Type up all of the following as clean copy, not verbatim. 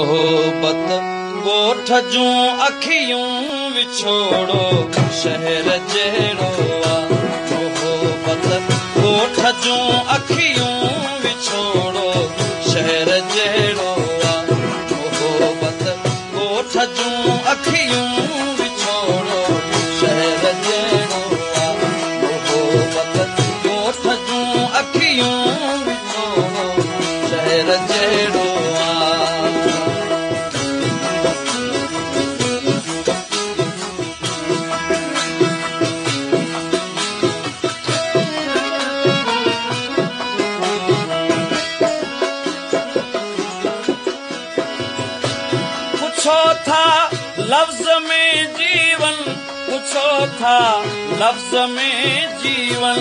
मोहबत ॻोठ जूं अखियूं विछोड़ो शहर जहिड़ो आ। मोहबत ॻोठ जूं अखियूं विछोड़ो शहर जहिड़ो आ। मोहबत ॻोठ जूं अखियूं विछोड़ो शहर जहिड़ो आ। मोहबत ॻोठ जूं अखियूं विछोड़ो शहर जहिड़ो आ। पुछो था लफ्ज में जीवन, पुछो था लफ्ज में जीवन।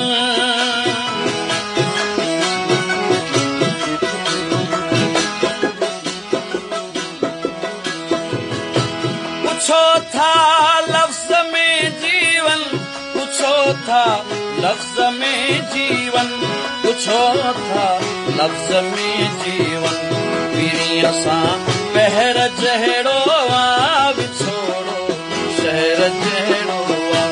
पुछो था लफ्ज में जीवन, पुछो था लफ्ज में जीवन, पुछो था लफ्ज में जीवन। पीरीअ सां पहर जहिड़ो आ विछोड़ो शहर जहिड़ो आ।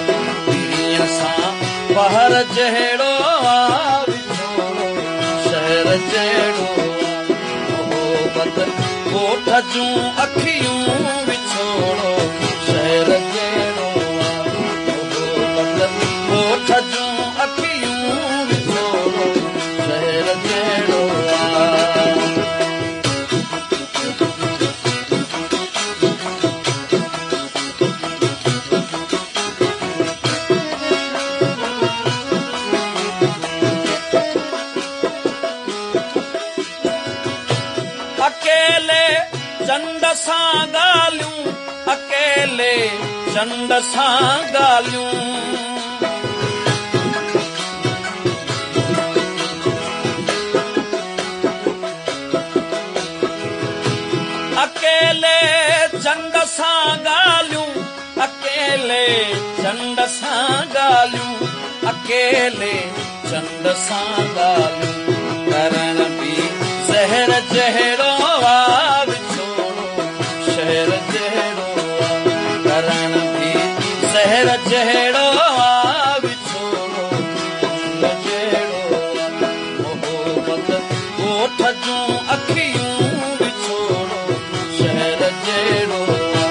पीरीअ सां पहर जहिड़ो आ विछोड़ो शहर जहिड़ो आ। मोहबत ॻोठ जूं अखियूं विछोड़ो शहर जहिड़ो आ। मोहबत ॻोठ जूं अखियूं विछोड़ो शहर जहिड़ो आ। अकेले चंड सां ॻाल्हियूं, अकेले चंड सां ॻाल्हियूं। अकेले चंड सां ॻाल्हियूं, अकेले चंड सां ॻाल्हियूं, अकेले चंड सां ॻाल्हियूं। करण बि ज़हर जहिड़ो आ विछोड़ो शहर जहिड़ो आ। करण बि ज़हर जहिड़ो आ विछोड़ो शहर जहिड़ो आ। मोहबत ॻोठ जूं अखियूं विछोड़ो शहर जहिड़ो आ।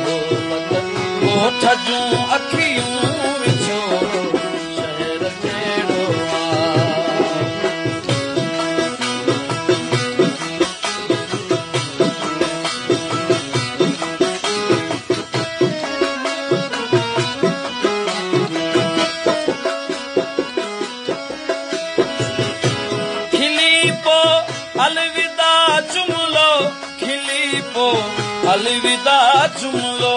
मोहबत ॻोठ जूं अखियूं विछोड़ो शहर जहिड़ो आ। खिली पो अलविदा जुमलो, खिली पो अलविदा जुमलो।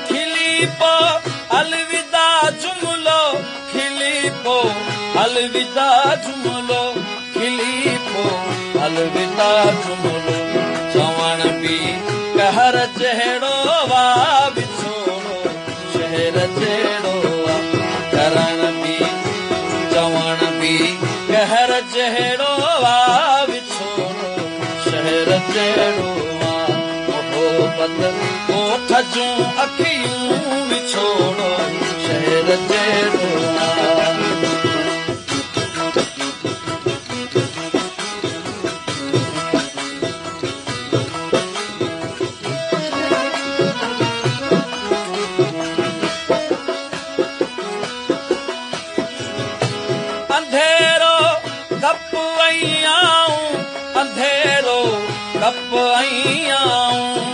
खिली पो अलविदा जुमलो, खिली पो अलविदा जुमलो, खिली पो अलविदा जुमलो। चवण बि कहर जहिड़ो आ विछोड़ो शहर जहिड़ो आ। करण बि चवण बि कहर जहिड़ो आ विछोड़ो शहर जहिड़ो आ। मोहबत ॻोठ जूं अखियूं विछोड़ो शहर जहिड़ो आ। अंधेरो गप ऐं आऊं, अंधेरो गप ऐं आऊं।